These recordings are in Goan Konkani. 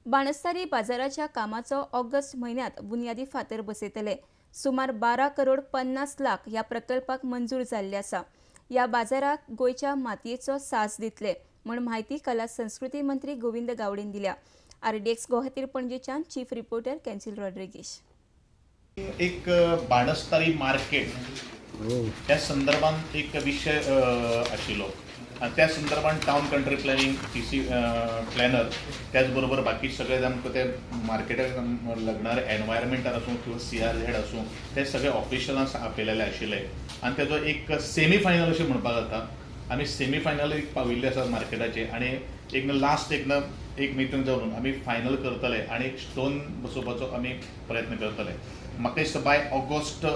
बाणस्तारी बाजाराच्या कामाचो ऑगस्ट म्हयन्यांत बुन्यादी फातर बसयतले. सुमार 12 करोड 50 लाख ह्या प्रकल्पाक मंजूर जाल्ले आसा. ह्या बाजाराक गोंयच्या मातयेचो साज दितले म्हूण म्हायती कला संस्कृती मंत्री गोविंद गावडेन दिल्या. आरडीएक्स गोवा खातीर पणजेच्यान चीफ रिपोर्टर कॅन्सिल रॉड्रिगीश. एक बाणस्तारी मार्केट त्या संदर्भात एक विशय आशिल्लो आनी त्या संदर्भात town country planning, TC planner, त्याच बरोबर बाकी सगळे आमकां ते मार्केटाक लागणारे एनवायरमेंटान आसूं किंवा सीआरझेड आसूं, ते सगळे ऑफिशियलांक आपयलेले आशिल्ले आनी तेजो एक सेमी फायनल अशें म्हणपाक जाता. आमी सेमी फायनल एक पाविल्ले आसा मार्केटाचे आनी एक लास्ट एक ना एक मिटींग जावन आमी फायनल करतले आनी एक स्टोन बसोवपाचो आमी प्रयत्न करतले. म्हाका दिसता by August,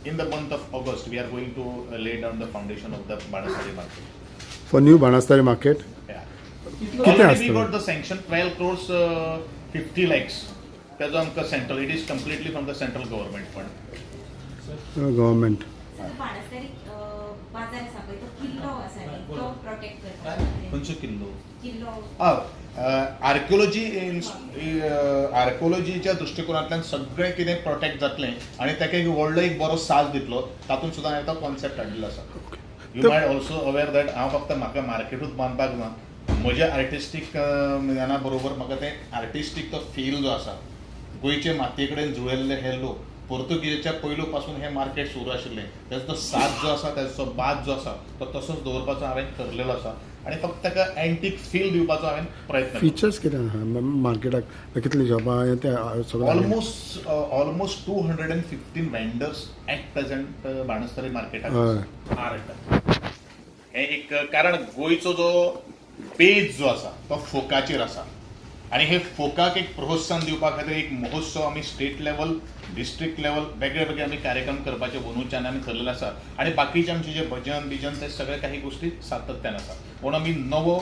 in the month of August, we are going to lay down the foundation of the Banastari market. For new Banastari market? कितें Already we आसतलें? got the sanction, 12 crores 50 lakhs. त्याचो आमकां central, it is completely from the central government fund. Government. Banastari बाजार आसा पळय, तो किल्लो आसा न्ही, तो प्रोटेक्ट करपाक. खंयचो किल्लो? किल्लो. आर्किओलॉजी, आर्किओलॉजीच्या दृश्टिकोनांतल्यान सगळें कितें प्रोटेक्ट जातलें आनी ताका एक व्हडलो एक बरो साज दितलो. तातूंत सुद्दां हांवें तो कॉन्सेप्ट हाडिल्लो आसा. You might also aware that हांव फक्त म्हाका मार्केटूच बांदपाक ना, म्हज्या आर्टिस्टीक ज्ञाना बरोबर म्हाका तें आर्टिस्टीक तो फील जो आसा, गोंयचे मातये कडेन जुळिल्ले हे लोक, पोर्तुगीजाच्या पयलू पासून हें मार्केट सुरू आशिल्लें, तेजो तो साज जो आसा, तेजो बाद जो आसा, तो तसोच दवरपाचो हांवें ठरलेलो आसा आनी फक्त ताका एंटीक फील दिवपाचो हांवें प्रयत्न केलो. फिचर्स कितें आहा मार्केटाक? कितलीं शॉपां हें तें सगळें? Almost 215 vendors at present Banastari मार्केटात. आर्ट हें एक, कारण गोंयचो जो बेज जो आसा तो फोकाचेर आसा आनी हे फोकाक एक प्रोत्साहन दिवपा खातीर एक महोत्सव आमी स्टेट लेवल, डिस्ट्रिक्ट लेवल वेगळे वेगळे आमी कार्यक्रम करपाचे अंदूच्यान आमी थरलेले आसा आनी बाकीचे आमचे जे भजन बिजन ते सगळे काही गोष्टी सातत्यान आसा. म्हणून आमी नवो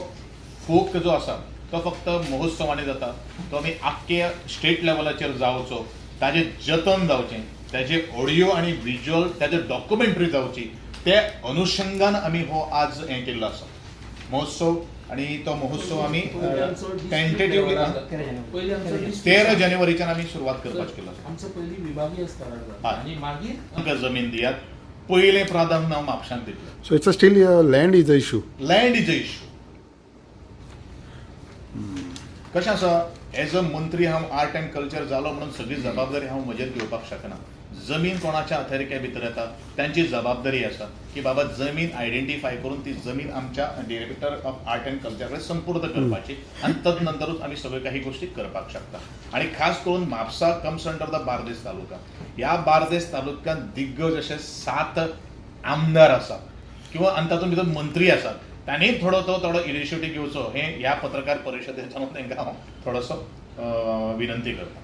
फोक जो आसा तो फक्त महोत्सवांनी जाता, तो आमी आख्खे स्टेट लेवलाचेर जावचो, ताजें जतन जावचें, ताजे ऑडियो आनी विज्युअल ताजे डॉक्युमेंटरी जावची, ते अनुशंगान आमी हो आज हें केल्लो आसा महोत्सव. आनी तो महोत्सव आमी टेंटेटिवली पयली आमचो district 13 जानेवारीच्यान आमी सुरवात करपाची केलो आसा. आमचो पयली विभागीय स्तरार जाता आनी मागीर आमकां जमीन दियात, पयलें प्राधान्य हांव म्हापशांक दितलें. So it's a still land is a issue. Land is a issue. कशें आसा, एज अ मंत्री हांव आर्ट अँड कल्चर जालो म्हणून सगळी जबाबदारी हांव म्हजेर घेवपाक शकना. जमीन कोणाच्या अथेरिके भितर येता, तांची जबाबदारी आसा की बाबा जमीन आयडेंटिफाय करून ती जमीन आमच्या director of art and culture कडेन संपूर्द करपाची आनी तदनंतरूच आमी सगळ्यो काही गोष्टी करपाक शकता. आनी खास करून Mapusa comes under the Bardez taluka. ह्या बार्देस तालुक्यांत दिग्गज अशे सात आमदार आसात किंवा आनी तातूंत भितर मंत्री आसात. तांणी थोडो तो थोडो इनिशिएटीव घेवचो हें ह्या पत्रकार परिशदेच्यान तांकां हांव थोडोसो विनंती करता.